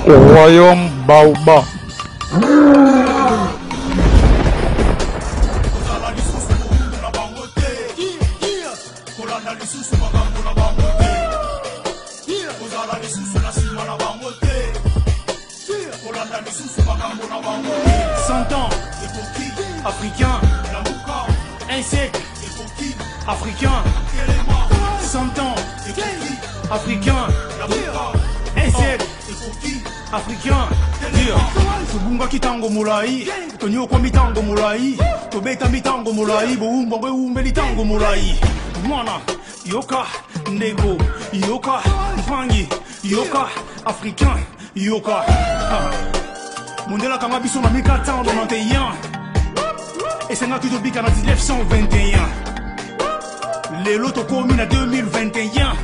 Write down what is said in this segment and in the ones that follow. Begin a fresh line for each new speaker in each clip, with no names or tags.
Royaume Baoba.
Ans, africain, un siècle, africain, 100 ans, africain, un siècle, africain. Tobungaki ntango molai, tonyokwami ntango molai, tobetami ntango molai, bowumbu yango ewumbeli ntango molai. Mwana yoka, ndeko yoka, mpangi yoka, africain yoka. Mondele akanga biso na 1491, esengaki tobika na 1921, lelo tokomi na 2021.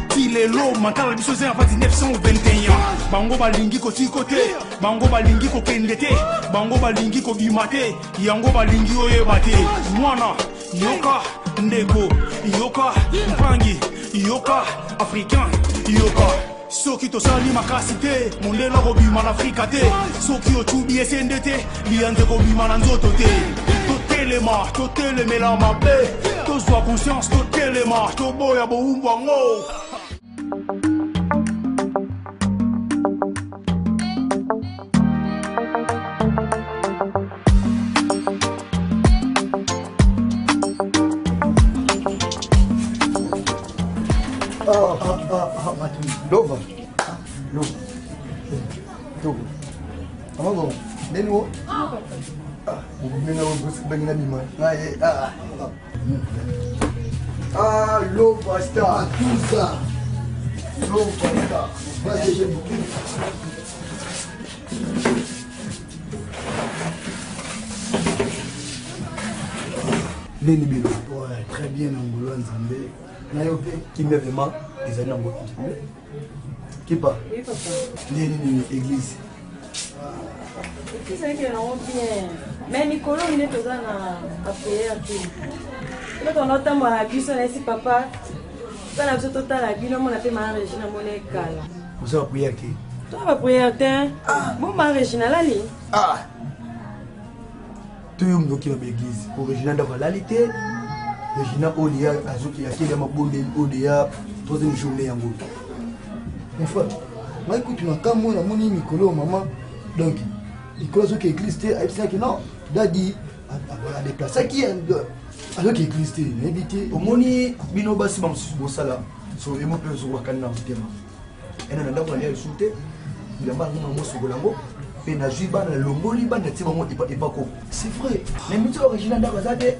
Ti lelo mantala na biso eza ya 1921. Bango balingi kotiko te, bango balingi kokende te, bango balingi kobima te, yango balingi oyeba te. Mwana yoka, ndeko yoka, mpangi yoka, africain yoka. Soki tosali makasi te, mondele akobima na Afrika te. Soki otubi esende te, liyanze kobima na nzoto te. Totelema, totelemela mabe, tozwa conscience, totelema, toboya bowumbu yango.
Ah, ah, ah, ah, Lova. Lova. Togo. Mama bon. Neni wo? Ah, benga benga bima. Ah, ah. Ah, Lova star. Tout ça. Lova star. Vas-y, j'aime beaucoup.
Neni bino?
Ouais, très bien, na ngolo ya Nzambe.
Na yo mpe kimia vraiment ezali na ngolo Nzambe. Kipa.
Oui, papa.
Neni nini église?
Église ezalaki nango bien. Mais mikolo nde toza na baprière te. Toza tonaotambola na biso na esi papa. Tala biso totala bino mona mpe maa Regina mona ekala.
Oza ba prière te?
Toza ba prière te. Bon maa Regina alali?
Ah. Toyo moto okima ba église. Po Regina ndako alali te. Regina oyo deya azoki akeli ya mabondeli oyo deya troisième journée yango.
Mon frère, ngai kutu na kamwe namoni mikolo mama, donc mikolo azoki église te, ayebisaki non dadi adeplasaki azoki église te, nayebi te.
Omoni bino basi bamosusu bosala so emo mpe ozokakani na motema ena na ndako nalia lisusu te, bilamba yango mama osokola yango mpe nazwi bana nalongoli bana natie bango epako.
C'est vrai.
Mais miti oyo Regina ndako aza te,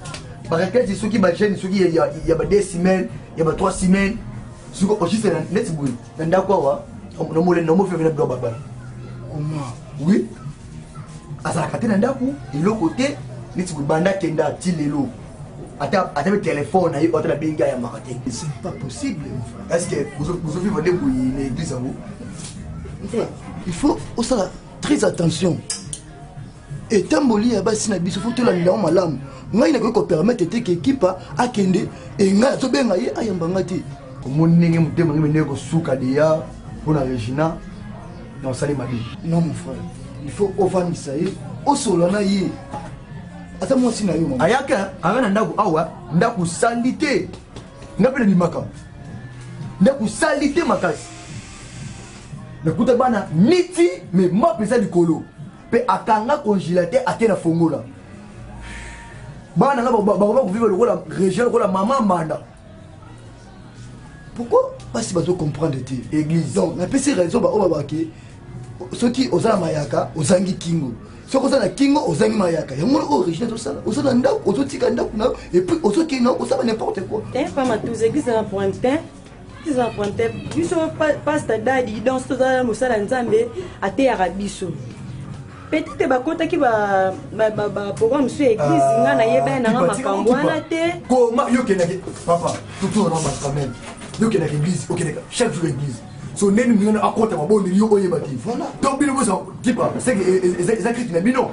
bareklete soki bajeune soki ya ba 2 semaines ya ba 3 semaines soki ojiste neti boye na ndako awa namofeve na biloko babala.
Comment?
Oui, azalaka te na ndako eloko te neti boye banda kenda ti lelo ata ata pe telefone na ye ata nabengi ayambaka te.
C'est pas possible, mon frère.
Est-ce que bozovivre nde boye na église yango?
Mon frère, il faut osala très attention. Etamboli ya basi na biso faut tolandela yango malamu. Ngai nakoki kopermettre te ke ekipa akende e ngai azobenga ye ayamba ngai te.
Omoni ndenge motema ngai ndenge kosuka deya mpona Regina na osali mabe.
Non mon frère, il faut ovandisa ye, osolola na ye. Aza mwasi na yo mama.
Ayaka anga na ndako awa, ndako sali te. Nga mpe nabimaka. Ndako sali te makasi. Nakuta bana niti mais ma mpenza likolo. Mpe akanga congélateur ate na fongola. Bana nga bakoma kovivre lokola Regina, lokola mama Manda.
Pourquoi basi bazo comprendre te?
Église.
Donc napesi raison ba oyo babake soki oza na mayaka ozangi kingo, soki oza na kingo ozangi mayaka. Yango wana oyo Regina azosala, oza na ndako, ozotika ndako na yo et puis ozokende na osala n'importe quoi.
Te pa matuza église na pointe, église na pointe biso pasteur Dadi donc toza mosala Nzambe ateyaka biso. Peut-être bakotaki ba ba programme sur église nga na yeba na nga makambo wana te.
Koma yo kendaki papa tutu na ba quand même. Yo kendaki église, okendaki chaque jour église. So neni mingana akota mabondeli yo oyeba te.
Voilà.
Donc bino boza kipa, c'est que eza critique na bino.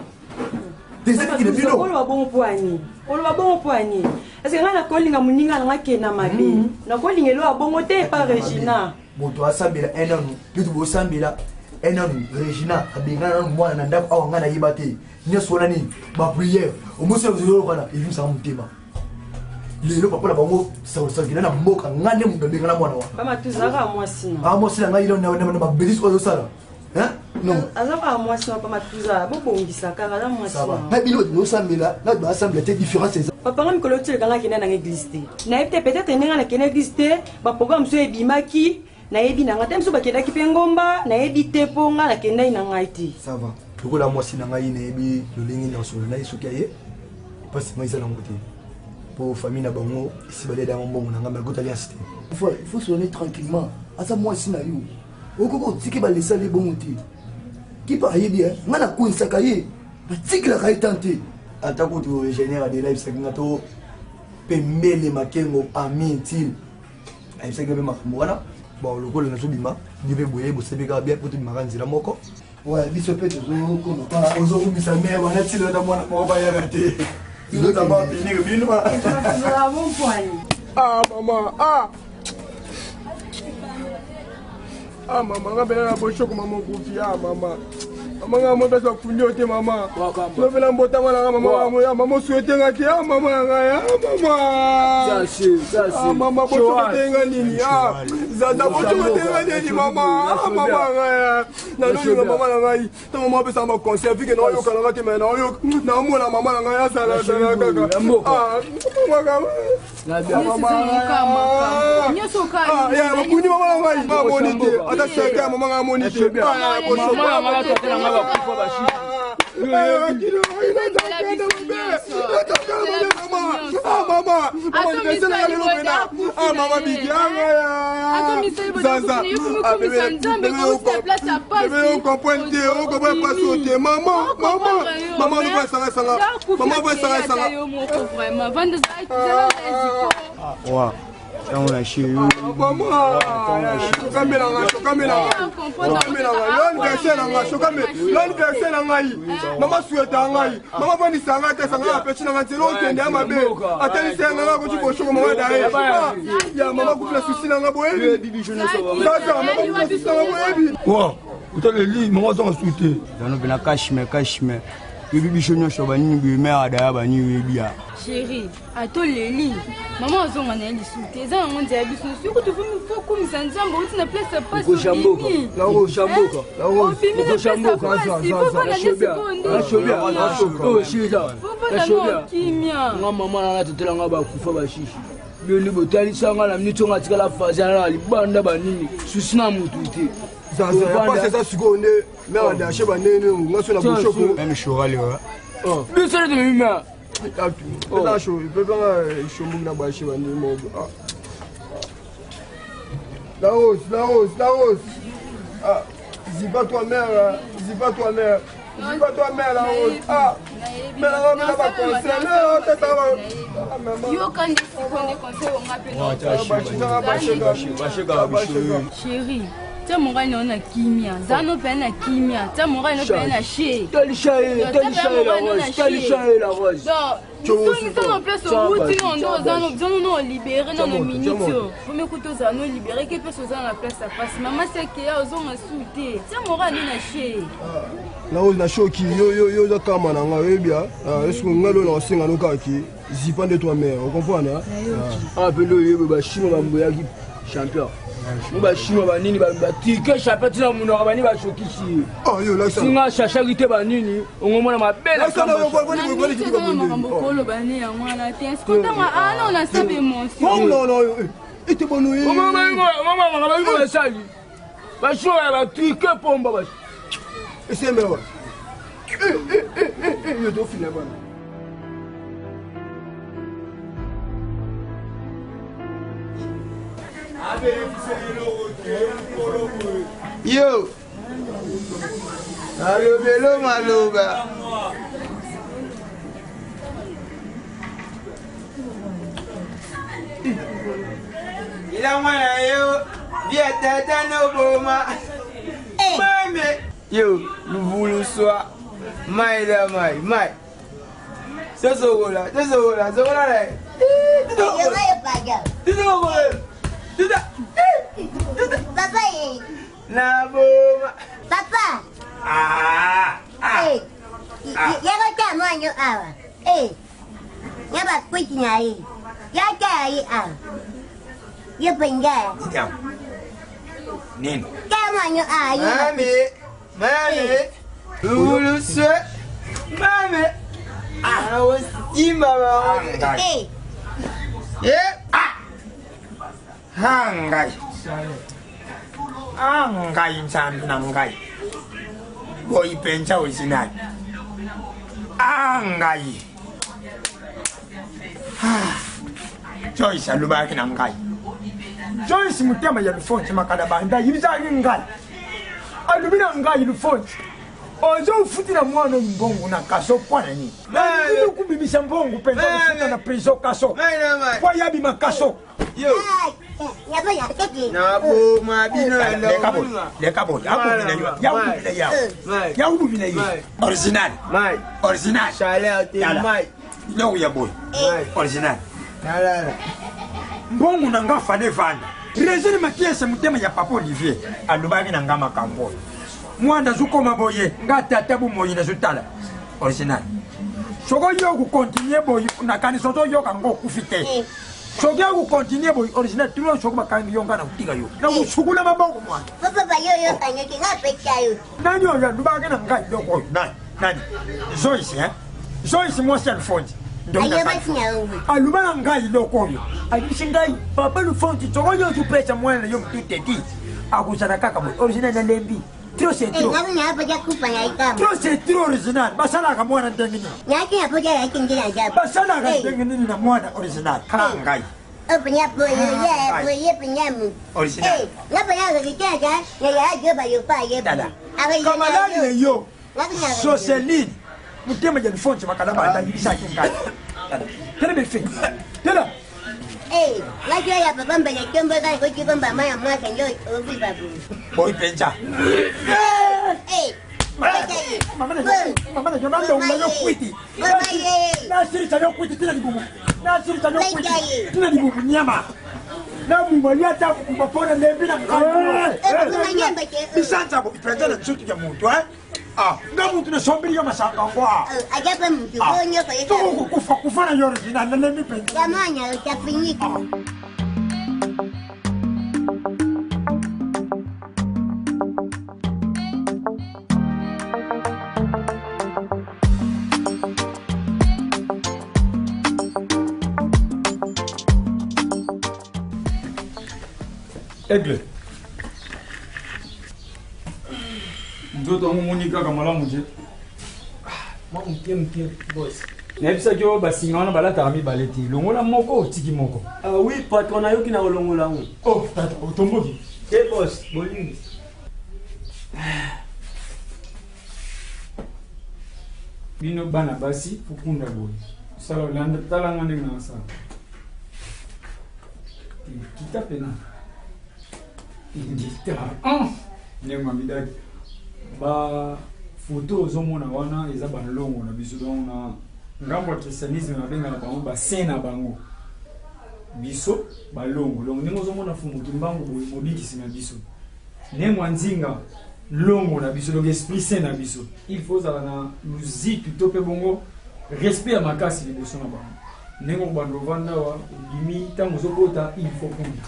Eza critique na bino.
Oloba bongo po ani? Oloba bongo po ani? Est-ce que nga na kolinga muninga na nga kenda mabe? Na kolinga elo bongo te pa Regina.
Moto asambela un an, bitu bosambela. E nanu Regina abengana nanu mwana na ndako awa ngai nayeba te. Nyonso wana nini? Ba prière. Omosi ozolokana ebimisaka motema. Lelo papa na bango sakina na mboka ngai nde moto abengana mwana wana.
Papa tuzaka mwasi na.
Ah mwasi na ngai na ba bêtises oyo ozosala. Hein?
Non.
Aza kaka mwasi na papa tuza bobongisa kaka aza mwasi na.
Na bino bosambela na basambela te différence eza.
Papa nga mikolo otieleka nga akenda nanga église te. Nayebi te peut-être ndenge nakenda église te ba programme mosusu ebimaki nayebi na nga te mosusu bakendaki mpe ngomba nayebi te mpo nga nakendaki na ngai te.
Ça va. Lokola mwasi na ngai nayebi lolenge na solo na ye soki aye mpasi ngai eza nango te mpo famille na bango esi balia danga mbongo na ngai malgré alliance te.
Il faut sonner tranquillement. Aza mwasi na yo. Okoki otiki balesali ye bongo te. Kipa ayebi eh, ngai nakonisaka ye, natikelaka ye temps te.
Ata kutu ingénieur Adela ayebisaki nga to pembele makengo ami intime ayebisaki nga mpe makambo wana. Bon, lokola nazobima bino mpe boye bosebi kaka bien mpo tobimaka nzela moko.
Ouais, biso mpe tozokoma pa
ozokumisa mere wana tilo na mwana moko bayaka te. Tozotamba pinike bino.
Ah mama, ah. Ah mama, nga bela na boshoko mama okufi ah mama. Mama nga mo pesa kundi ote mama. Lobela mbotama na nga mama nga mama osuete nga te ah mama na ngai ah mama. Ah mama boshoko te nga nini ah zaza boshoko te nga nini mama ah mama na ngai nalolinga mama na ngai ntango mama apesaka baconseil vike naoyoka na nga te me naoyoka naomona mama na ngai azala azala kaka ah mama bakundi mama na ngai bamoni te ata seke ya mama ngai amoni te mama bigi zaza okomprendre te okomprendre pasi oyo te mama mama mama loba esanga esanga mama loba esanga esanga
Wa, ntango na chez yo.
Shokamelanga, shokamelanga, shokamelanga. Yo anniversaire na ngai, shokame. Yo anniversaire na ngai. Mama souhaita ngai. Mama vandisa ngai te sanga apesi na ngai nzela okende ya mabe. Atalisa ngai akoki koshoko mama daye. Ya mama kufi na souci na ngai boyebi. Sasa mama kufi na souci na ngai boyebi.
Wa, otaleli mama azonga suki te.
Zano pena kashme kashme. Yobi biso nyonso banini boye mare adaya banini oyebi ya.
Chérie, atoleli mama azonga na ye lisusu te eza yango nzela biso nyonso yo kutu fokumisa nzambe outi na place ya pasi obimi obimi na place ya pasi fovanda nde sikoyo nde fovanda no kimia
nga mama nanga tetela nga bakufa bashishi bino nde botalisa nga na miniti onga atikala fazi na libanda banini susi na mutu te
pasi eza sikoyo nde mare adashe banene nga so na boshoko
meme shorale biso nde tomemi mare
La rose, la rose, la rose. Ah, zipa toi mère, zipa toi mère. Zipa toi mère la rose. Ah, mère la rose, ba conseil. Non, tata ba.
Yoka nde sikoyo nde conseil onga pe. Chérie, tia moral na yo na kimia za no mpe na kimia tia moral na yo mpe na she
talisa ye talisa ye la rose talisa ye la rose
donc songisa na place owuti no nde oza no biso no olibere no na minute oyo vomi kuta ozala no libere ke place oza na place ya pasi mama sekeya ozonga su te tia moral no na she
la rose na shoki yo yo yo oza kama na ngai oyebi eske ngai lelo nakosenga no kaka ki zipa nde toi mare ocomprendre
ah mpe nde oyebi bachinois bamboyaki champion mo bachinois banini batike champion ntina monoko banini bashokisi ye singa shashaki te banini ongomona mabe
makambo koloba ne yango wana te eske otanga ana ona saba émotion
ete bono
esali bachinois ya batrike pomba
esemewa yo tofina bana.
Yo alobelo maloba ila mwana yo via tata noboma mame yo luvuluswa mai la mai mai sosokola sosokola sokola na ye naboma.
Papa.
Ah, ah.
Eh. Yaka ta mwana awa. Eh. Ya ba kwiti na ye. Ya ta ye awa. Yo penga.
Nini?
Ta mwana awa.
Mami. Mami. Luluse. Mami. Ah, osimba ba.
Eh.
Eh. Ah. Ha ngai. Ah ngai nzambe na ngai. Boyi mpenza original. Ah ngai. Ah. Joyce alobaki na ngai. Joyce motema ya lufonzi makala banda yebisaki ngai. Alobi na ngai lufonzi. Ozofutela mwana oyo mbongo na kaso mpo na nini? Nalingi kobimisa mbongo mpenza kofuta na prison kaso. Mpo ayabima kaso. Yakubumina yo original original biloko ya boye original mbongo na nga fale vanda resine makiese motema ya papa olivier alobaki na nga makambo oyo mwana azokoma boye nga tata bomoi nazotala original soki yo okokontinue boye nakanisa ozoyoka ngo okufi te soki okokontinue boye original tuna soki bakangi yo nga na kotika yo na kosukula maboko mwana nani oyo alobaki na ngai biloko oyo nani nani joyce hein joyce mwasi ya lufonzi aloba na ngai eloko oyo ayebisi ngai papa lufonzi soko yo ozopesa mwana na yo motu teti akozala kaka boye original nalembi trop c'est trop trop c'est trop original basalaka mwana ndenge nini basalaka ndenge nini na mwana original kaka ngai Original. Kamalani na yo Joseline motema ya lifonzi makala banda yebisaki ngai tala befe tala boyi mpenza mama na yo nalongola yo kwiti nasilisa yo kwiti tina libumu nasilisa yo kwiti tina libumu nyama nabuma yo ata kobuma mpo na lembi na ngai bisanza bo mpenza na nzoto ya moto nga motu nasombeli yo masanga ngo tokokufa kufa na yo original nalembi mpenza.
Aigle. Nzoto yango omoni kaka malamu te.
Mwa moke moke boss.
Nayebisaki yo basinga wana balataka mibale te. Longola moko otiki moko.
Ah oui patron nayoki na kolongola yango.
Oh tata otomboki.
Te boss bolimbisi.
Bino bana basi fukunda boye. Sala olanda tala nga ndenge nasala. Kita pena. Ingita. Ndenge mamidaki. Ba photo ozomona wana eza banlongo na biso donc na ngambo ya christianisme babengaka bango ba saint na bango. Biso balongo. Donc ndenge ozomona Fumu Kimbangu boye mobikisi na biso. Nengwa Nzinga longo na biso donc esprit saint na biso. Il faut ozala na luzitu to pe bongo respect ya makasi liboso na bango. Ndenge okobanda ovanda awa obimi ntango ozokota il faut kunda.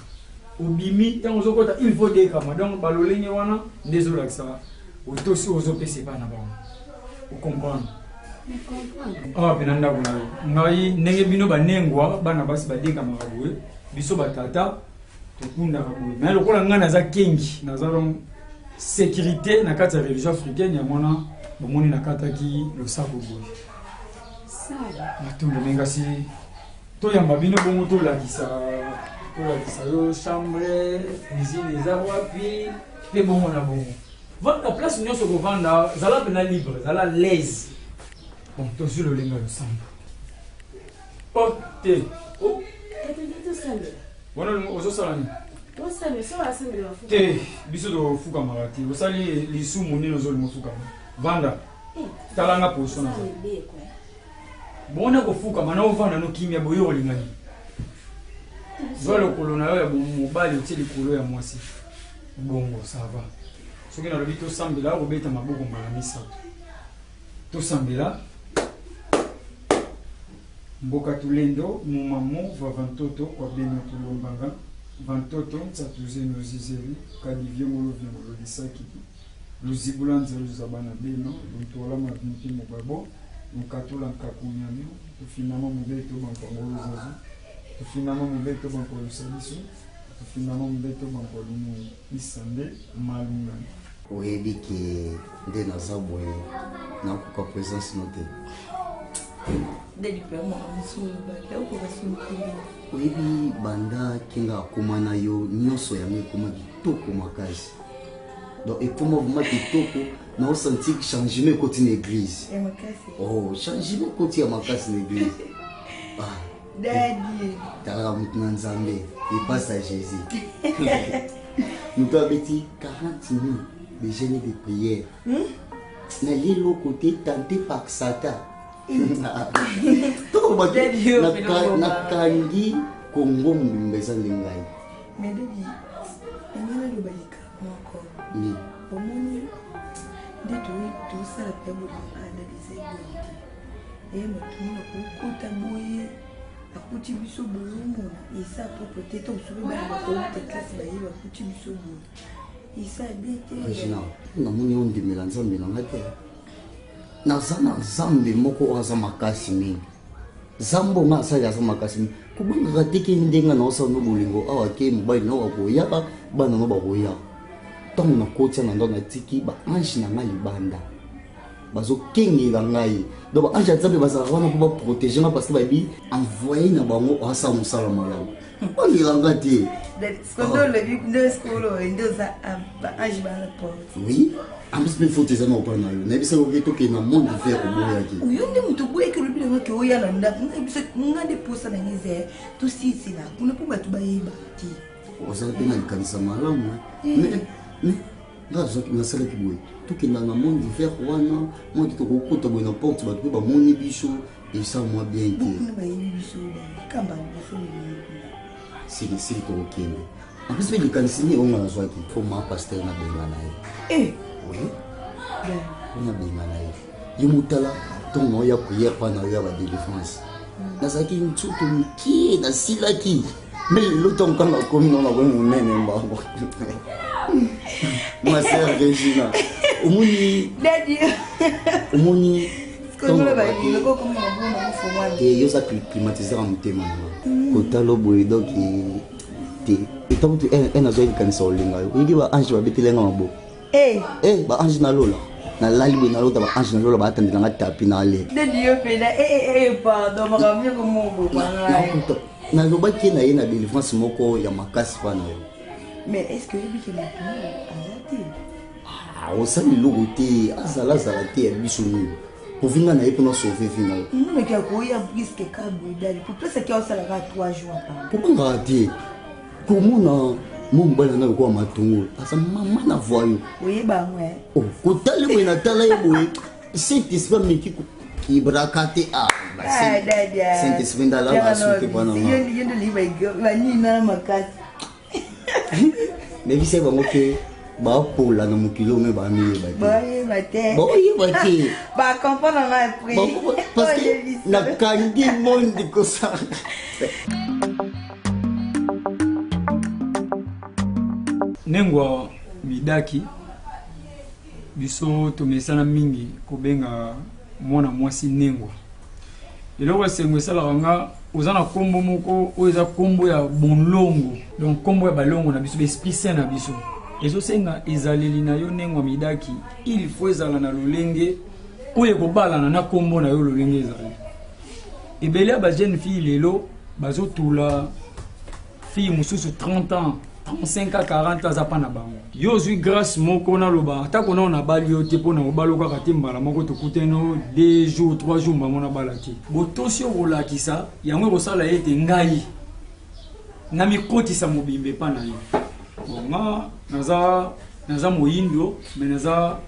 Obimi ntango ozokota il faut dekama. Donc balolenge wana nde ezolakisa otosi oyo ozopesa epai na bango. Ocomprendre? Awa mpe na ndako na yo ngai ndenge bino banengwa bana basi badekamaka boye biso batata tokundaka boye mais lokola ngai naza kengi naza donc sécurité na kati ya religion africaine yango wana bomoni nakataki losako boye matondo me kasi toyamba bino bongo tolakisa tolakisa yo chambre cuisine eza wapi mpe bongo na bongo vanda place nyonso kovanda zala mpena libre zala l'aise bon tozwi lolenga losambo o te o wana ozosala nini te biso tofukamaka te osali lisumu nini ozolinga ofukama vanda talanga poso na bona kofukama na ovanda no kimia boye olinga nini zwa lokolo na yo ya mobali otie likolo ya mwasi bongo ça va. Soki nalobi tosambela, okobeta maboko mbala misato. Tosambela. Mboka tulendo mumamo va vantoto kwa beno tulombanga vantoto nsatu zenu zizeli kadi viongolo viongolo lisakidi luzibula nzelu za bana beno luntuola mavimpi mubabo lukatula nkakunyamio tufinama mubeto bankongolo zazu tufinama mubeto bankolusa biso tufinama mubeto bankolumu isande malungana.
Oyebi ke nde naza boye, nakoka présence no te. Oyebi banda kinga akoma na yo, nyonso yango ekoma kitoko makasi. Donc ekoma vraiment kitoko, naosentir changement ekoti na église. Oh, changement ekoti ya makasi na église. Ah,
Daddy.
Talaka motu na Nzambe epasa Jésus, moto abeti 40 minutes de jeûne de prière. Nalie eloko te, tenté par Satan. Tokoloba te,
Daddy, yo mpe
nakangi Kongo mobimba, eza nde ngai.
Mais Daddy, ndenge naloba likambo moko.
Nini?
Omoni nde tosala mpe bolingo, Daddy, eza boye te. Eye moto mona kokota boye, akuti biso boye, omona eza propre te. To mosusu mpe bana bakouta classe, baye bakuti biso boye, eza bien te.
Regina, namoni ondimela Nzambe na ngai te. Naza na Nzambe moko oyo aza makasi mingi. Nzambe nga asali aza makasi mingi. Kobangaka te ke ndenge naosala no bolingo awa, ke mobali nao akoya, bana no bakoya. Ntango nakotia na ndako, natiki baange na ngai libanda, bazokengela ngai. Donc baange ya Nzambe bazalaka wana mpo baprotéger nga, parce que bayebi envoyé na bango asala mosala malamu. Bangela nga te.
Sikoyo olobi nde, sikoyo nde oza baange bana porte.
Oui, en plus mpe faute eza na opa na yo. Nayebisaki oke tokende na monde vert, oboyaki.
Yo nde moto oboyaki, olobi nanga ke oya na ndako. Ngai biso, nga nde posa na ngai eza tosisela kuna mpo bato bayeba te.
Ozala mpe na likanisa malamu, mais nga nasalaki boye, tokenda na monde vert wana mwa te, tokokota boye na porte, bato mpe bamoni biso, esa mwa bien te.
Kuna bayebi biso, kamba liboso mimei kuna.
Silisili tokokende. En plus mpe likanisi nini onga nazwaki, fo ma pasteur nabenga na ye. Oui, mpo nabenga na ye. Yo motala, ntongo na oya prière mpa na yo ya badélivrance, nazalaki nzoto mokie, nasilaki. Mais lelo ntango kanga komi nao, nakomi monene mbango. Ma sœur Regina, omoni,
Daddy.
Omoni
Sikoyo balingaka okoma mabongo mofongwana.
Te, yo oza climatiseur ya motema na nga. Kotala boye, donc te, etango tu ene azwaki likanisa kolinga yo, oyebi baange babeteli nga maboko. Eh, baange na lola, nalali boye, nalota baange na lola baatandela nga tapi na ale.
Daddy, yo pena, pardon, makambo nyoko moboma ngai.
Nalobaki ye na ye na délivrance moko ya makasi mpa na yo.
Mais est ce que oyebi ke moto aza te?
Ah, osali eloko te, azala azala te, ya biso nini? Povi nga na ye mpona sauver vie na yo.
Monaki akoya briske ka boye, Daddy, po place aki aosalaka 3 jours pardon.
Kobangaka te, komona mo mobali na nga lokola matongo, aza mama na voyo.
Oyeba yango, eh?
Oh, kotali boye, natala ye boye, saint esprit ameki kibraka te. Ah,
Ah, Daddy, ah.
saint esprit ndalaka asuki mpa na nga.
Yo nde olingi banini nana makasi.
Nayebisaki bango ke bapola na mokili oyo, me bamiyeba te.
Bayeba te.
Baoyeba te.
Bacomprendre nga après.
Parce que nakangi monde kosala.
Nengwa Midaki, biso tomesana mingi kobenga mwana mwasi Nengwa. Eloko esengo esalaka nga, oza na nkombo moko oyo eza nkombo ya bonlongo, donc nkombo ya balongo na biso, baesprit saint na biso. Ezosenga ezaleli na yo, Nengwa Midaki, il faut ezala na lolenge oyo ekobalana na nkombo na yo. Lolenge ezali ebele ya bajeune fille lelo bazotula, fille mosusu 30 ans, 35 à 40 aza mpa na bango. Yo ozwi grâce moko, naloba atako nao nabali yo te, mpo na obala kaka te mbala moko, tokutani 2 jours, 3 jours, mbango nabala te. Botosi okolakisa yango ekosala ete ngai namikotisa mobimba epa na yo. Bon, nga naza moyindo, me naza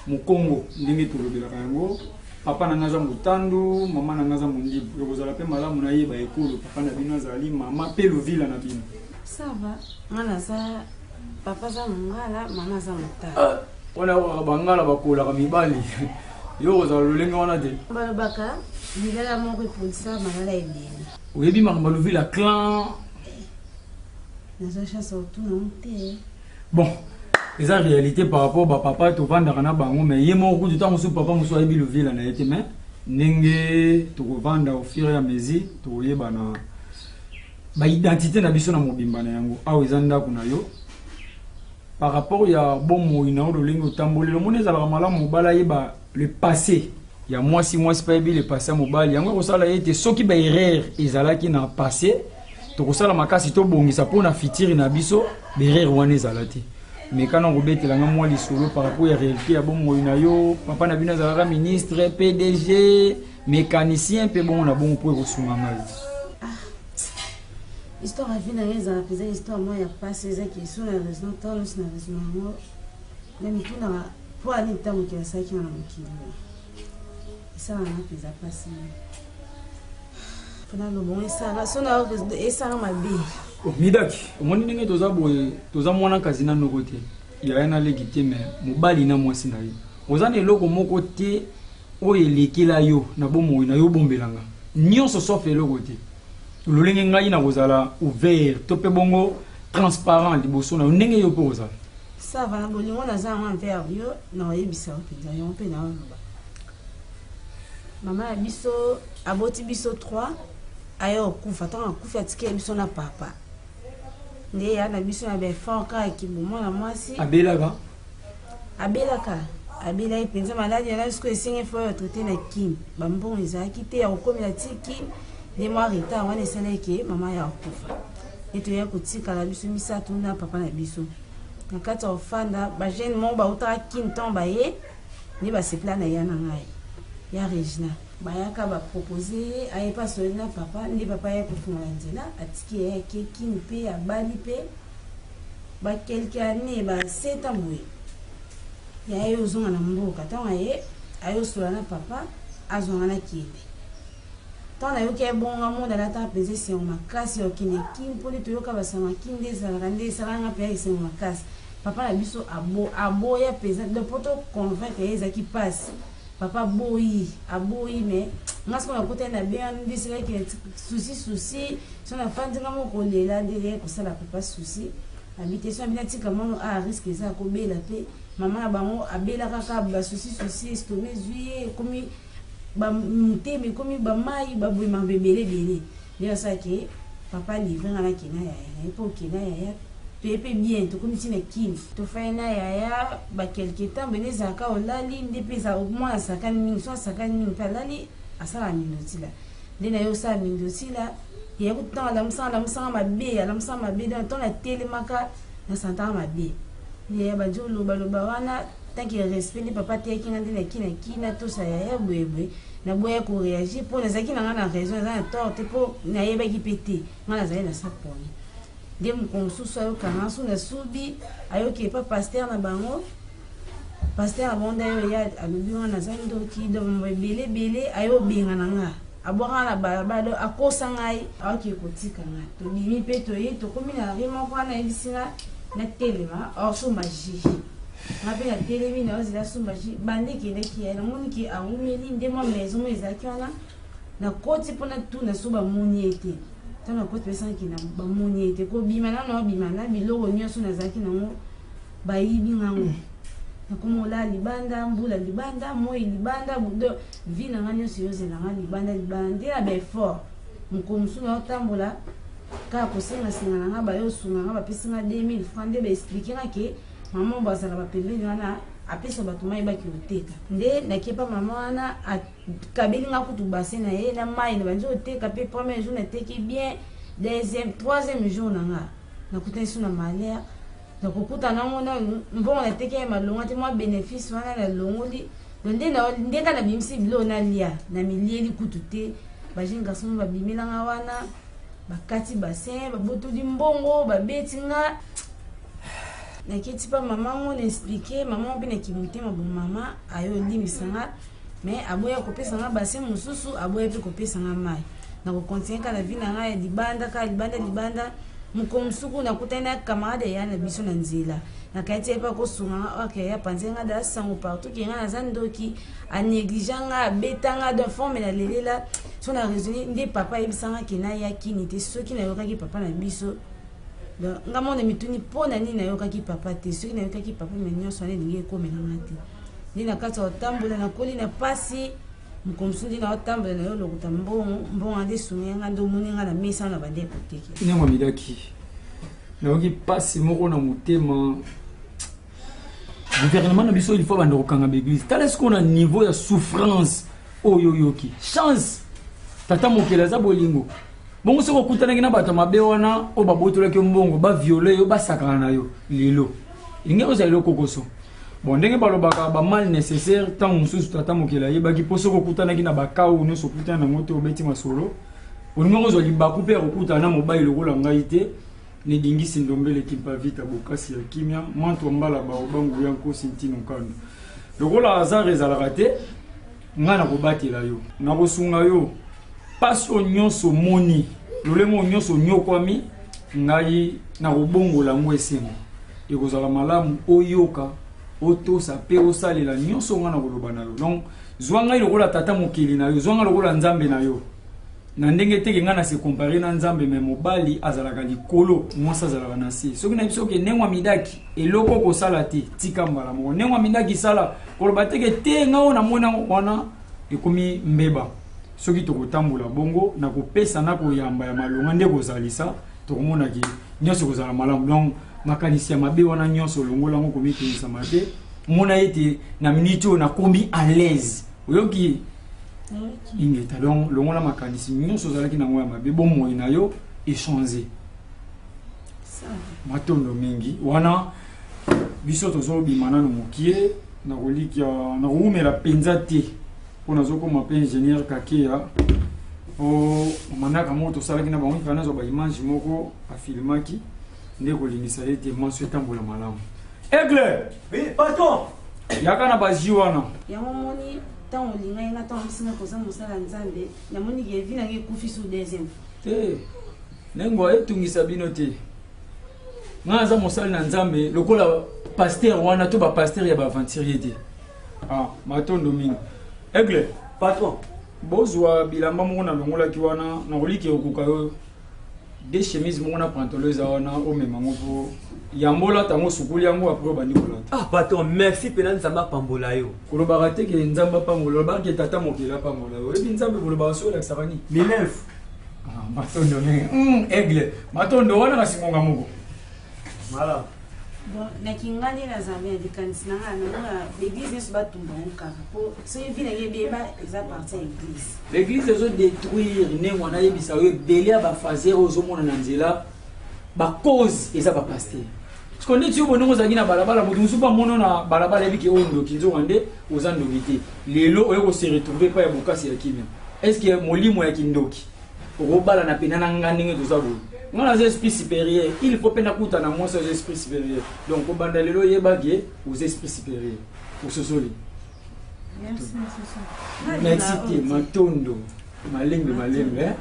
mokongo ndenge tolobelaka yango. Papa na nga aza motandu, mama na nga aza mondibu. Ekozala mpe malamu nayeba ekolo papa na bino azali, mama mpe lovila na bino.
Ça va, nga naza, papa aza mongala, mama aza motala.
Wana yokaka bangala bakolaka mibali. Yo kozala lolenge wana te.
Balobaka lilala moko epolisa malala ebele.
Oyebi makambo ya Luvila clan?
Nazwa chance ya kotuna yango te.
Bon, eza réalité par rapport ba papa tovandaka na bango mais ye moko kutu ntango mosusu papa mosusu ayebi Luvila na ye te mais ndenge tokovanda au fur et à mesure tokoyebana ba identité na biso na mobimba na yango. Awa eza ndako na yo par rapport ya bomoi na yo lolenge otamboleli omoni ezalaka malamu mobali ayeba le passé ya mwasi mwasi mpe ayebi le passé ya mobali yango ekosala ye ete soki ba erreur ezalaki na passé tokosala makasi tobongisa mpo na futur na biso ba erreur wana ezala te meka na kobetela nga mwa lisolo par rapport ya réalité ya bomoi na yo papa na bino azalaka ministre pdg mécanicien mpe bongo na bongo mpo ekosunga ngai
Histoire ya vie na ngai ezalaka mpenza histoire moko ya mpasi, eza question na raison ntango nyonso na raison yango na mitunaka mpo ya nini ntango mokili asalaki nga na mokili oyo esalaka nga mpenza mpasi mpo naloba ngo esalaka so na esalaka mabe.
Midaki, omoni ndenge toza boye, toza mwana kazi na noko te, yaya na leki te, me mobali na mwasi na ye. Oza na eloko moko te oyo elekela yo na bomoi na yo obombela nga nyonso sauf eloko te. Lolenge ngai nakozala ouvert to mpe bongo transparent liboso na yo ndenge yo mpe ozala.
Ça va, na bolingo naza yango envers yo, nakoyebisa yo mpenza yango mpe naoloba. Mama ya biso aboti biso 3 aye kokufa, ntango akufi atikeli biso na papa nde ya na biso na baeffort kaka kibomwana mwasi.
Abelaka?
Abelaka, abelaki mpenza maladi yana sikoyo esengi fo oyo traite na kin bambongo ezalaki te ya kokomela ti kin nde mwa retard wana esalaki ke mama ya kokufa nde toyaki kotikala biso misato na papa na biso na kati ya kofanda bajeune moko bautaka kin ntango baye nde basepela na ya na ngai ya regina bayaka bapropose ye aye mpe asololi na papa nde papa aye kofungola nzela atiki ye ake kin mpe abali mpe Ba quelques annees ba 7 ans boye ya ye ozonga na mboka ntango aye aye osola na papa azwa nga nakende ntango nayoki ye bongo nga monde alataka mpenza esengo makasi ya kokende kin mpo nde toyoka basango ya kin nde ezalaka nde esalaka nga mpenza esengo makasi papa na biso abo aboya mpenza donc mpo to convaincre ye ezalaki mpasi papa aboyi aboyi mais nga sikoyo nakutani na benga nde esalaki souci souci So na fandi nga moko kolela nde ye kosala papa souci abi te so abi natika mwana a risque eza akobela pe mama na bango abela kaka ba souci souci estomac ezwi ye ekomi ba motema ekomi ba mayi ba boye makambo ebele ebele nde nasala ke papa livre nga nakenda yaya na ye mpo okenda yaya toye mpe bien tokomi ti na kin tofai na yaya ba quelque temps bene ezalaka olali nde mpe eza mwana asakani mingi so asakani mingi mpe alali asala mindotila Nde naye osala mingi osila ye kutu ntango alamusaka alamusaka mabe alamusaka mabe donc ntango natelemaka nasantaka mabe nde ya bandi olobaloba wana tant que respect nde papa ateyaki nga nde naki naki natosa yaya boyeboye naboya koreagir mpo nazalaki na nga na raison naza na tort te mpo nayebaki mpe te nga nazali na sa poni nde mokolo mosusu ayokanga so nasubi ayoki epa paster na bango Pasteur abonda yo ya alobi wana naza ndoki donc mambo ebele ebele aye obengana nga abwaka na balabala donc akosa ngai aoke kotika nga tobimi mpe toye tokomi na ri moko wana ayebisi nga natelema osomba jus nga mpe natelemi naozela somba jus banda ekendaki ye namoni ke awumeli nde mwa maison moko ezalaki wana nakoti mpo natuna so bamoni ye te ntango nakoti pesaki bamoni ye te kobima nano obima na biloko nyonso nazalaki nango Bayibi nga ngo. Nakoma olala libanda, mbula libanda, moi libanda, donc vie na nga nyonso eyozela nga libanda libanda nde na ba effort. Mokolo mosusu naotambola kaka kosengasenga na nga baye osunga nga bapesi nga 2000 francs nde ba explique nga ke mama bazala bapembeni wana apesa bato mai baki oteka nde nakepa mama wana akabeli nga kutu bassin na ye na mai na bandi oteka mpe premier jour nateki bien deuxième troisième jour na nga nakutani so na malheur Nakokuta nango nanu mbongo nateki ya malonga te mwa benefice wana nalongoli nde nde kaka nabimisi biloko nalia na milieli kutu te ba jeune garçon babimela nga wana bakati bassin babotoli mbongo babeti nga naketi pa mama ngo na explike mama ngo mpe na kimotema bo mama ayo olimbisa nga mais aboya kopesa nga bassin mosusu aboya mpe kopesa nga mai nakokontinue kaka na vie na ngai ya libanda kaka libanda libanda. Mokolo mosuku nakutani na camarade ya na biso na nzela. Nakanisi ye mpe akosunga nga ok ye apanzi nga da sango partout ke nga naza ndoki anéglige nga abeta nga donc forme nalelela so na raisonne nde papa ayebisa nga ke naya kini te soki nayokaki papa na biso donc nga mona mituni mpo na nini nayokaki papa te soki nayokaki papa me nyonso wana elingi ekomela nga te nde na kati ya kotambola nakoli na mpasi mokolo mosusu nde naotambola na yo lokuta mbongo mbongo nde esungi nga nde omoni nga na mesa na bande koteke
nyango midaki nayoki mpasi moko na motema gouvernement na biso il faut banda kokanga baeglise tala sikoyo na niveau ya souffrance oyo oyoki chance tata mokeli aza bolingo bongo soki okutanaki na bato ya mabe wana oyo babotolaki yo mbongo baviole yo basakana na yo lelo elingi ozala eloko kokoso bon ndenge balobaka ba mal nécessaire ntango mosusu tata mokeli ayebaki mpo soki okutanaki na bakau nyonso okutani nango te obeti masolo olingi kozwa libaku mpe ya kokutana na mobali lokola ngai te nedingisi ndombele kimpavita bokasi ya kimia manto mbala baoba nguya nkosi ntino nkando lokola hasard ezalaka te ngai nakobatela yo nakosunga yo mpasi oyo nyonso omoni lolenge oyo nyonso onyokwami ngai nakobongola yango esengo ekozala malamu oyoka otosa mpe osalela nyonso ngai nakoloba na yo donc zwa ngai lokola tata mokeli na yo zwa ngai lokola nzambe na yo na ndenge teke ngai na se compare na nzambe me mobali azalaka likolo mwasi azalaka na se soki nayebi soki ndenge midaki eloko okosala te tika mbala moko ndenge midaki sala koloba teke te ngai oyo namoni yango wana ekomi mbeba soki tokotambola bongo na kopesa na koyamba ya malonga nde kozalisa tokomona ke nyonso ekozala malamu donc makanisi ya mabe wana nyonso olongola yango komitungisama te mona ete na miniti oyo nakomi à l'aise oyoki ingeta donc longola makanisi nyonso ozalaki nango ya mabe bomoi na yo echange matondo mingi wana biso tozobima nano mokie nakolikia nakowumela mpenza te mpo nazokoma mpe ingénieur kakeya mpo manaka moko tosalaki na bango ifana nazwa baimage moko afilmaki nde kolingisa ye ete manso etambola malamu aigle
oui, patron
yaka na baji wana
yango omoni ntango olingaki nga ntango bisinga koza mosala ya nzambe namoni ke vi nanga ekufi sur deuxième
te nengo etungisa bino te ngai naza mosali na nzambe lokola paster wana to bapaster ya baaventurier te ah, matondo mingi aigle
patron
bozwa bilamba moko nalongolaki wana nakoliki okoka yo de chemise moko na pantalon eza wana omema yango mpo yambo olata yango osukuli yango apres obandi kolata
ah patron merci mpena nzambe apambola yo
kolobaka te ke nzambe apambola olobaka ke tata mokili apambola yo oyebi nzambe kolobaka soki olakisaka nini
milefu
ah, matondo ndenge hmm, aigle matondo wana kasi ngonga moko
malamu
bon na kingani naza bien likanisi na ngai namona baeglise nyonso batumba yango kaka mpo soki vi nange ebeba eza parti ya eglise
l'église ezodétruire ndenge wana ayebisa yo ebele ya bafaser oyo ozomona na nzela bacause eza bapaster parceke ndeti yo boningo ozalaki na balabala moto mosusu mpe amono na balabala yebi ke oyo ndoki nzoka nde oza ndoki te lelo oye kose retrouve epai ya bokasi ya kimia est ce que molimo ya kindoki okobalana mpena na nga ndenge toza boye nga naza esprit supérieur il faut mpe nakuta na mwasi aza esprit supérieur donc kobanda lelo oyeba ke oza esprit supérieur ososoli merci te matondo malembe malembe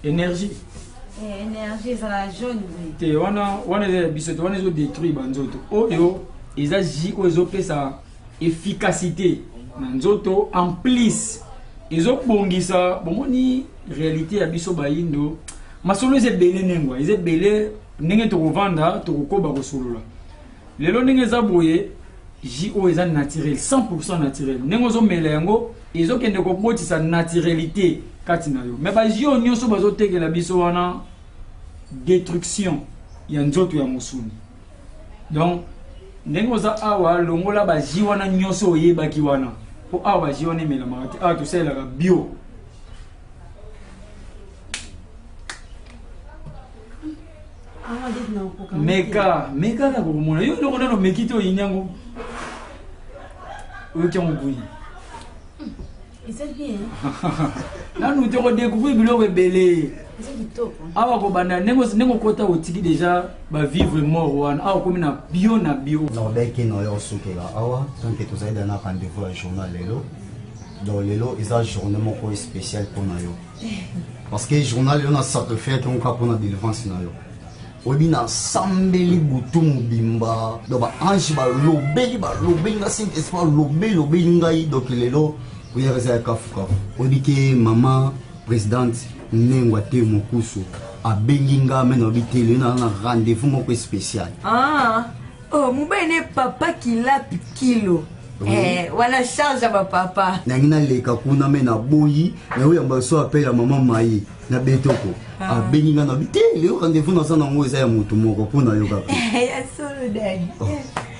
énergie
eh, énergie ezala jaune
te wana wana eza ya biso te wana ezodétruire banzoto oyo eza jus oyo ezopesa efficacité na nzoto en plus ezobongisa bomoni réalité ya biso bayindo masolo eza ebele nengwa eza ebele ndenge tokovanda tokokoba kosolola lelo ndenge eza boye jus oyo eza naturel 100 naturel ndenge ozomela yango ezokende kobotisa naturalité kati na yo me bajus oyo nyonso bazotekela biso wana destruction ya nzoto ya mosuni donc ndenge oza awa longola baji wana nyonso oyebaki wana mpo awa baji wana emelamaka te awa tosalelaka bio meka meka kaka komona yo eloko nano omeki te oyini yango oyoki yango boni
Eza bien.
Nanu te ko découvrir biloko ebele.
Eza kitoko.
Awa kobanda ndenge ndenge okota otiki déjà ba vivre mort wana awa okomi na bio na bio.
Nalobaki na yo osukela awa tant que tozali da na rendez-vous ya journal lelo donc lelo eza journée moko spéciale mpo na yo. Parce que journal yo na sacrifiaki yango kaka mpona délivrance na yo. Oyebi nasambeli butu mobimba donc baange balobeli balobeli nga saint esprit alobeli lobeli ngai donc lelo prière eza ya kafukafu. Oyebi ke mama présidente Nengwa te mokusu abengi nga me nalobi te lelo naza na rendez-vous moko spécial.
Ah, oh, mobali ne papa kilapi kilo.
Oui.
Eh, wana charge ya bapapa.
Nangi naleka kuna me naboyi nayoyamba so appel ya mama maye na betoko
Ah.
abengi nga nalobi te lelo rendez-vous naza nango eza ya motu moko mpo na yo kaka
ya solo dadi.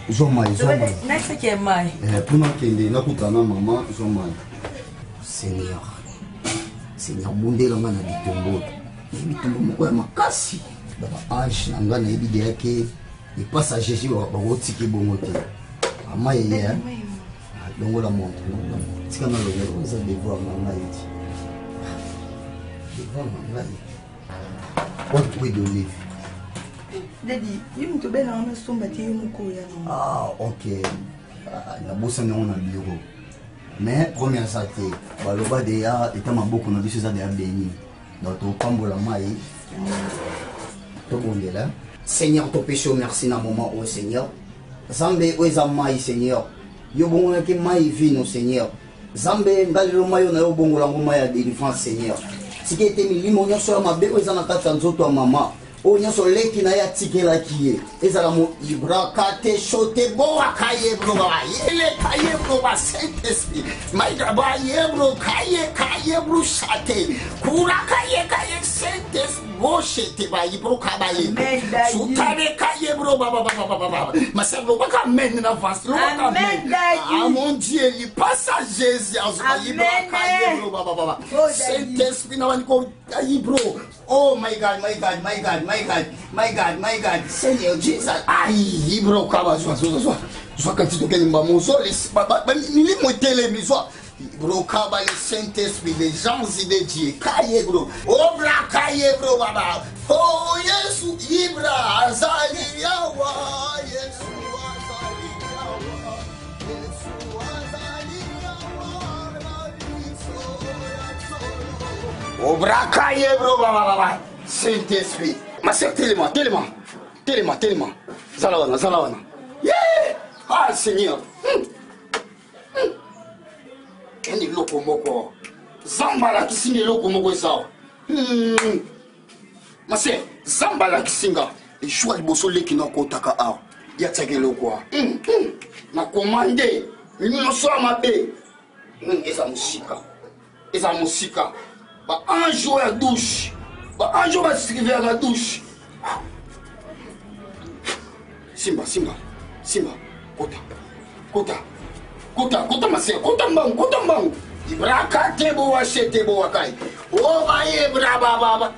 zwa mai zwa mai
Nasaki ya mai.
Eh, mpo nakende nakutana na mama zwa mai seigneur seigneur bundela nga na bitumba oyo nayebi bitumba moko ya makasi ba baange na nga nayebi deya ke epasa jésus bakotika ebongo te ama eye longola montre longola montre tika na longola eza devoir na ngai ti devoir na ngai wapi huile d'olive
Daddy, ye moto obelanga nasomba te yo moko oya nango.
Ah, ok. Ah, nabosani yango na bureau. Mais première eza te. Baloba deya eta maboko na biso eza deya beni. Donc topambola mai. Tobondela. Seigneur, topesi yo merci na moment oyo Seigneur. Nzambe oyo eza mai Seigneur. Yo bongonaki mai vino Seigneur. Nzambe nga lelo mai oyo na yo obongola yango mai ya délivrance Seigneur. Tika ete milimo nyonso ya mabe oyo eza na kati ya nzoto ya mama oyo nyonso leki na ye atikelaki ye ezala mo ibrakate shote boaka ye broba yele kaye broba saint esprit maika ba ye bro kaye kaye bro shate kura kaye kaye saint esprit boshete ba ibro kaba ye sutare kaye bro ba ba ba ba ba ba masalo lobaka amen na avance lobaka amen ah mon dieu il passe à Jésus azwa ibro kaye bro ba ba ba ba saint esprit na bani ko ibro Oh my God, my God, my God, my God, my God, my God, Seigneur Jesus. Aïe, ibro kaba zwa zwa zwa. Zwa kati tokende mbamo zwa les ba ba ba- milimo etelemi zwa. Ibro kaba le Saint-Esprit, les gens de Dieu. Kaye bro. Obra kaye bro baba. Oh Yesu ibra azali yawa Yesu azali yawa. Yesu azali yawa. Obraka ye bro baba baba. Saint-Esprit. Ma sœur telema, telema. Telema, telema. Zala wana, zala wana. Yeah! Ah Seigneur. Hmm. Kende eloko moko. Zamba alakisi nga eloko moko eza awa. Hmm. Ma sœur, Zamba alakisi nga. Jour liboso leki na akotaka awa. Ye atiaka eloko awa. Hmm. Hmm. Na commande nyonso ya mabe. Eza mosika. Eza mosika. Ba ange oyo ya douche. Ba ange oyo basurveillaka douche. Simba, simba, simba. Kota, kota, kota, kota masia, kota mbangu, kota mbangu. Ibraka tebo wa shete bo wakai. Oba yebra baba ba.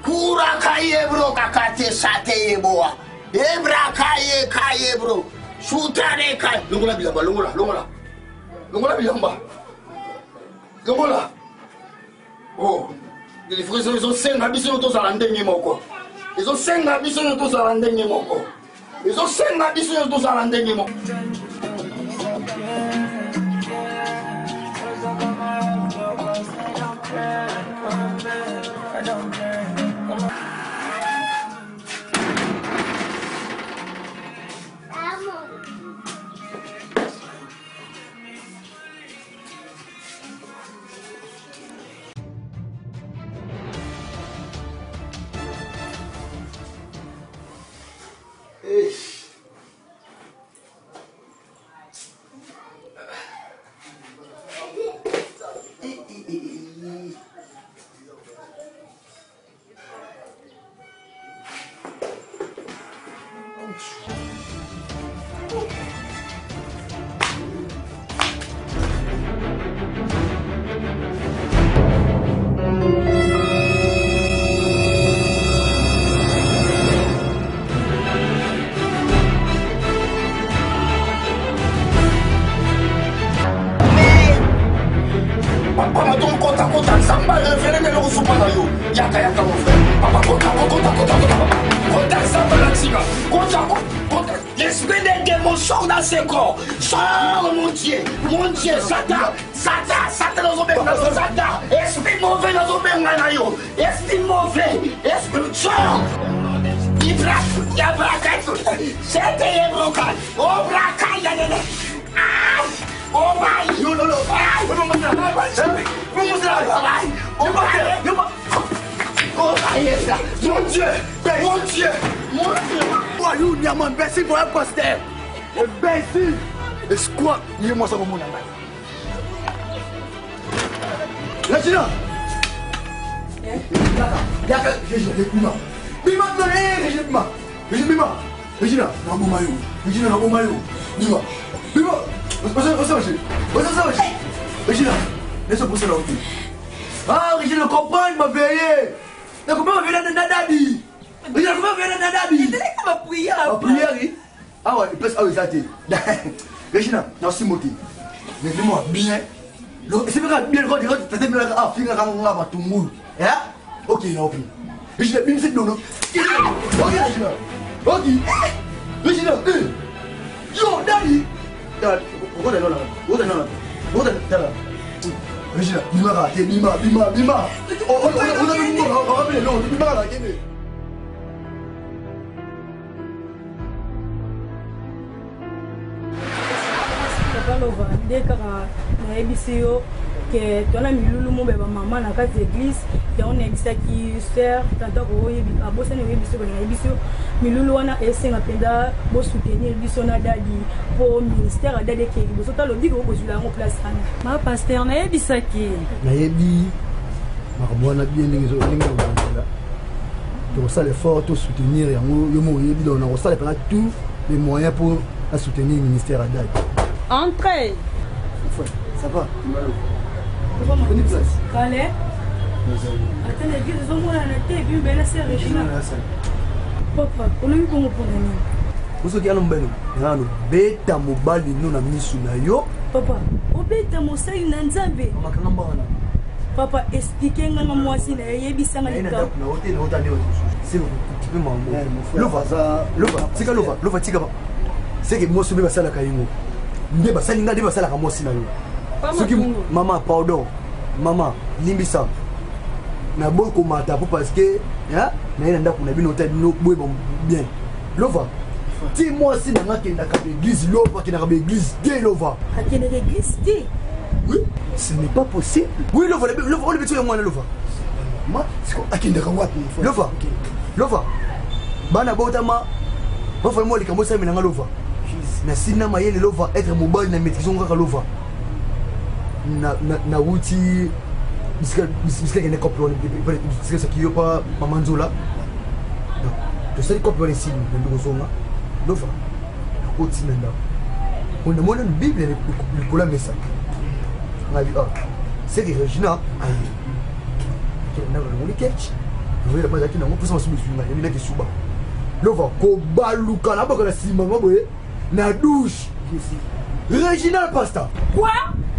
Kura kayebro kakate sate yeboa. Ebra kaye kayebro. Shutare kai. Longola bilamba, longola, longola. Longola bilamba. Longola. Oh. Delivrance ezosenga biso tozala ndenge moko. Ezosenga biso tozala ndenge moko. Ezosenga biso tozala ndenge moko. Papa maton kota kota nzambe arevele nga eloko supa na yo yaka yaka mon frère papa kota kota kota kota papa kota nzambe alatinga kota kota l'esprit des démons sort dans ce corps sors mon Dieu mon Dieu Satan Satan Satan nazobenga Satan esprit
mauvais nazobenga na yo esprit mauvais esprit sors ibra yabraka sete yebroka obraka yalele ay obay
yo no no
Mon Dieu! Mon Dieu! Mon Dieu!
Oh, you, nyama, imbécile, pour un pasteur! Imbécile! Escroc! Il est moi, ça, mon ami. Regina! Yaka, Regina, bima. Bima, eh, Regina, bima. Regina, bima. Regina, naboma yo. Regina, naboma yo. Bima. Bima. Osa, osa, osa. Osa, osa. Regina, laisse pousser la route. Ah, Regina, comprends, ma veillée. Na comprends, ma veillée, na dadi. Regina, comprends, ma veillée, na dadi.
Ma prière.
Ma prière, ah ouais, place, ah ouais, ça, t'es. Regina, merci, Moti. Mais moi, bien. C'est vrai, bien, quand tu as mis la finga nga matungulu. Hein? Ok, na opi. Regina, bim, c'est non. Ok, Regina. Ok. Regina, eh. Yo, daddy. Daddy, regarde là, regarde là. Regarde là. Regina, bima, bima, bima, bima. On on on on on bima la kene.
Papa Lova nde kaka nayebisi yo ke toana milulu mobe bamama na kati ya église yango nayebisaki sœur tata koyebi abosani koyebisi yo nayebisi yo milulu wana esenga mpenza bosoutenir biso na dadi mpo ministère ya dadi ekei liboso ta lobiko okozwila yango place wana
ma pasteur nayebisaki
nayebi makambo wana bien ndenge ndenge nakozala tokosala effort tosoutenir yango yo moko oyebi donc nakosala mpena tout les moyens pour soutenir ministère ya dadi.
Entrez.
Ça va?
Kale. Ata na église ezomonana te ebi mbele se Regina. Papa, olobi bongo mpona nini?
Osoki ano mobali nano beta mobali no na misu na yo.
Papa, obeta mosali na Nzambe.
Makanga mbana.
Papa, explique nga na mwasi na ye, yebisa nga likambo.
Na hotel na hotel nde c'est le mambo. Lova, lova, tika lova, lova tika. C'est que mwasi mpe basalaka yango. Nde basali nga nde basalaka mwasi na yo. Soki mama pardon, mama limbisa. Naboyi komata po parce que naye na ndako na bino te bino boyeba bien. Lova, ti mwasi na nga akendaka ba église lova akendaka ba église te lova.
Akendaka église te.
Oui, ce n'est pas possible. Oui, lova, lova, olobi ti yango wana lova.
Ma, siko akendaka wapi?
Lova, lova. Bana botama bafala mwa likambo esalemela nga lova. Nasili na mayele lova être mobali na maîtrise ngo kaka lova. Nawuti bisika kende cope wana bisika soki yo pa mama nzola tosali cope wana esili na kozonga lova nakoti na ndako namoni nanu bible likolo ya mesa ngabi ah c'est que Regina aye ndako nalongoli ketch nalongoli elamba ezalaki nango mposa masumu ezwi ngai namilaki esuba lova kobaluka naboka na nsima nga boye na douche Regina pasta
quoi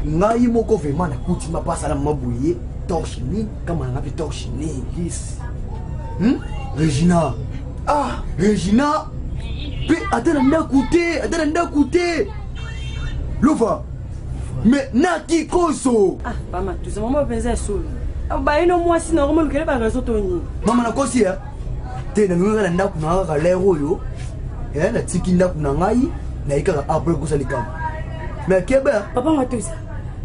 ngai moko vraiment nakuti mapasa na mama boye torche nini kama nanga mpe torche nini
yes.
Regina ah Regina mpe ata na ndako te ata na ndako te lova mais naki koso
ah bamatuza mama mpenza ya solo bayino mwasi na okomolukele bareseau to nini
mama nakosi ya te namemi kaka na ndako na kaka lere oyo natiki ndako na ngai naye kaka apres kosa likambo mais kebe
papa matuza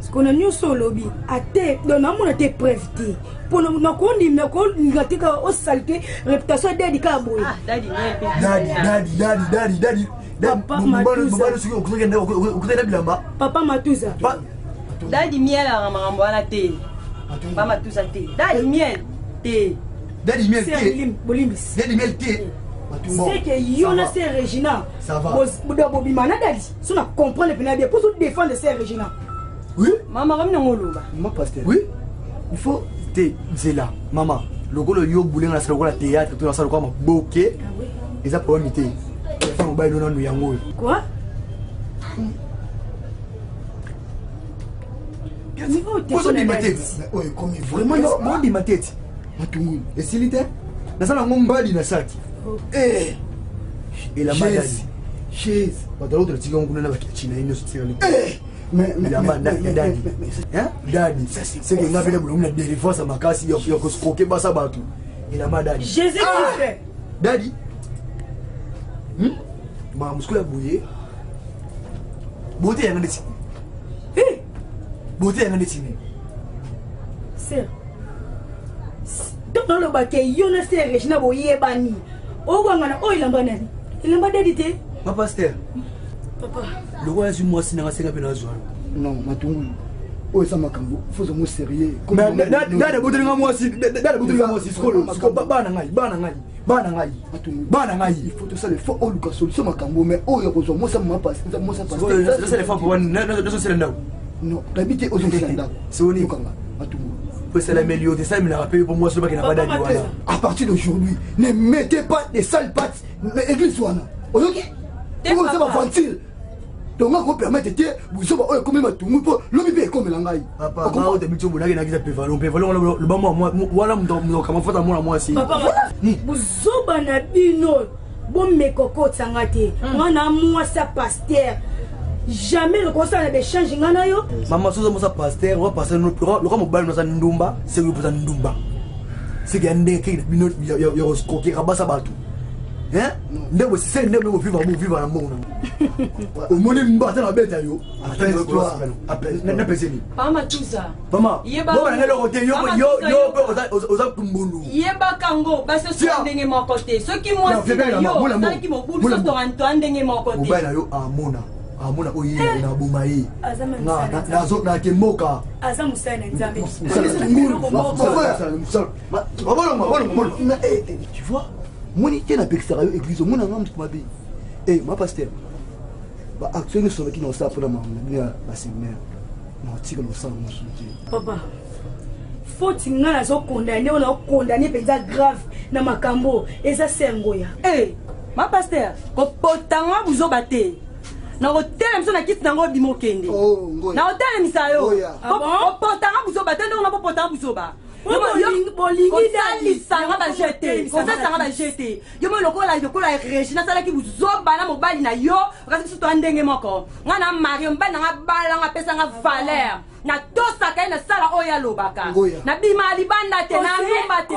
sikona nyonso olobi ate donc namona te preuve te mpo nakondima nakolinga te kaka osalite réputation ya dadi kaka boye
dadi dadi dadi dadi dadi okutaki na bilamba
papa matuza
dadi miel alaka makambo wana te papa matuza te dadi miel te
dadi miel te
bolimbisi
dadi miel te
c'est que yo na se Regina bobima na dadi so na comprendre mpena bien mpo so défendre se Regina
oui
mama kami nango oloba
mama pasteur
oui il faut te nzela mama lokola yo bulenga nasala lokola théâtre to nasala lokola maboke eza problème te fa mobali no nanu yango oyo
quoi
ozondima te ondima te ti
matungulu
esili te nasala yango mbadi na saki elamba dadi
chaise
bato aloko tonatika yango kuna na bakechina ye nyonso tikali Bilamba ya dadi. Dadi seke nga mpe na bolongi na délivrance ya makasi ya koskoke basa bato elamba dadi.
Jésus Christ.
Dadi makambo sikoyo ya boye, bote yanga ndeti, bote yanga ndeti nini?
Sœur, ntango nalobaka yo na sœur Regina boyebani, okwangana oyo elamba nani? Elamba dadi te.
Ma pasteur.
Papa.
Lokola azwi mwasi nanga, senga mpe nazwa.
Non, Matungulu, oyo eza makambo fozongo sérieux.
Dada abotelinga mwasi, dada abotelinga mwasi. Sikoyo bana ngai, bana ngai, bana ngai, bana ngai.
Il faut tosala effort, oluka solution makambo. Mais oyo ya kozwa mwasi mama, mwasi.
Nasala effort po nasosela ndako?
Non, nayebi te, ozongisela ndako.
Soni.
Yokanga, Matungulu.
Po esalameli yo te, esalamelaka mpe po mwasi olobaki na badadi wana.
À partir d'aujourd'hui, ne mettez pas des sales pattes na église wana, oyoki? Po oza baventure, donc nga kopermettre te buzoba oyo ekomi Matungu, mpo lobi mpe ekomela ngai.
Papa, nakisa pevalo pevalo, loba wana moto okama fota mwana mwasi.
Papa, buzoba na bino bomeka okotanga te. Nga na mwasi ya pasteur, jamais lokosala na baéchange nga na yo.
Mama, soza mosa pasteur oa pasteur, loka mobali noza ndumba, seki mpoza ndumba, seki ya ndenge keki na bino ya koskokeka basa bato nde bosiseli, nde bovivre, bovivre na mbongo nango. Omoni mbata na beta yo napeseni.
Pama Tuza.
Mama, boba nanga eloko te, yo mpe oza mbundu.
Yebaka ngo basi osola ndenge moko te. Soki mwasi na yo osalaki mobulu, so toa ndenge moko te.
Mobali na yo amona, amona oyo ye na boma ye nake mboka.
Aza mosali na Nzambe.
Tu vois, moni te, napekisaka yo église, omona nga moto mabe. E ma pasteur, baaction nyonso olobaki na osala mpona makambo na bino ya baséminaire, na otikala osala mosusu te.
Papa, foti nga nazokondane oyo, nakondane mpenza grave na makambo eza se yango ya
e ma pasteur kopotanga buzoba te. Nakotelemisa na kiti nango, obima okende, nakotelemisa yo. Kopotanga buzoba te, ndenge napopotanga buzoba. Kosalisanga baje te, kosalisanga baje te. Yo mo lokola Regina asalaki buzoba na mobali na yo, kasi biso toya ndenge moko. Nga na marie, mobali nanga balanga, apesanga valeur, natosaka ye, nasala oyo alobaka, nabima libanda te, na ndumba te,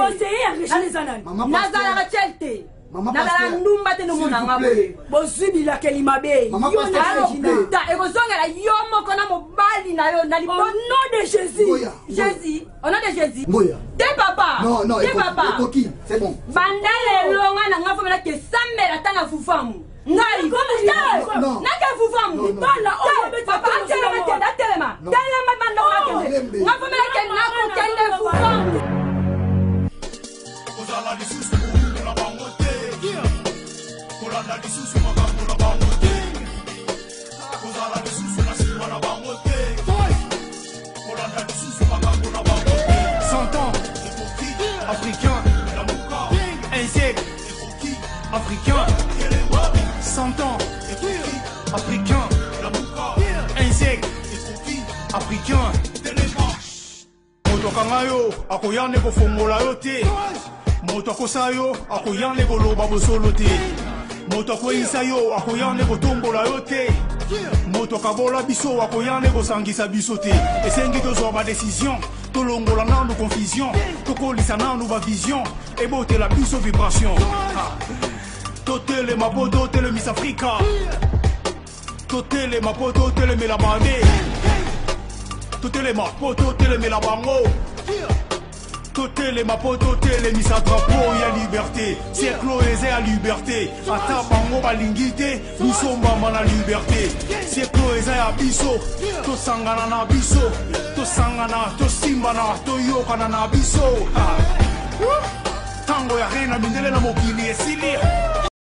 nazalaka tiel te, nazala ndumba te, nomonanga boye.
Bozwi bilakeli mabe.
Alokuta, ekozongela yo moko na mobali na yo na
Au nom de Jésus.
Jésus, au nom de Jésus.
Ngoya.
Te papa.
Non, non.
Te papa.
Ekoki, c'est bon.
Banda lelo nga na nga fomela ke sambela ata na fufamu ngai nake fufamu. Papa, atelema te, atelema, telema, banda nakende, nga fomela ke nakokende fufamu.
Kozala lisusu moumbu na bango te, kolanda lisusu makambo na bango te, kozala lisusu na nsima na bango te, kolanda lisusu makambo na bango te. 100 ans africain, un siècle africain, 100 ans africain, un siècle africain. Moto akanga yo akoya nde kofongola yo te, moto akosa yo akoya nde koloba bosolo te, moto akweyisa yo akoya nde kotombola yo te, moto akabola biso akoya nde kosangisa biso te. Esengi tozwa badécision, tolongola nanu confusion, tokolisa nanu bavision, ebotela biso vibration. Totelema mpo totelemisa Afrika, totelema mpo totelemela mabe, totelema mpo totelemela bango, totelema mpo totelemisa drapeau ya liberté. Siècle oyo eza ya liberté, ata bango balingi te, biso mbamba na liberté. Siècle oyo eza ya biso, tosangana na biso, tosangana, tosimbana, toyokana na biso. Ntango ya reine mindele na mokili.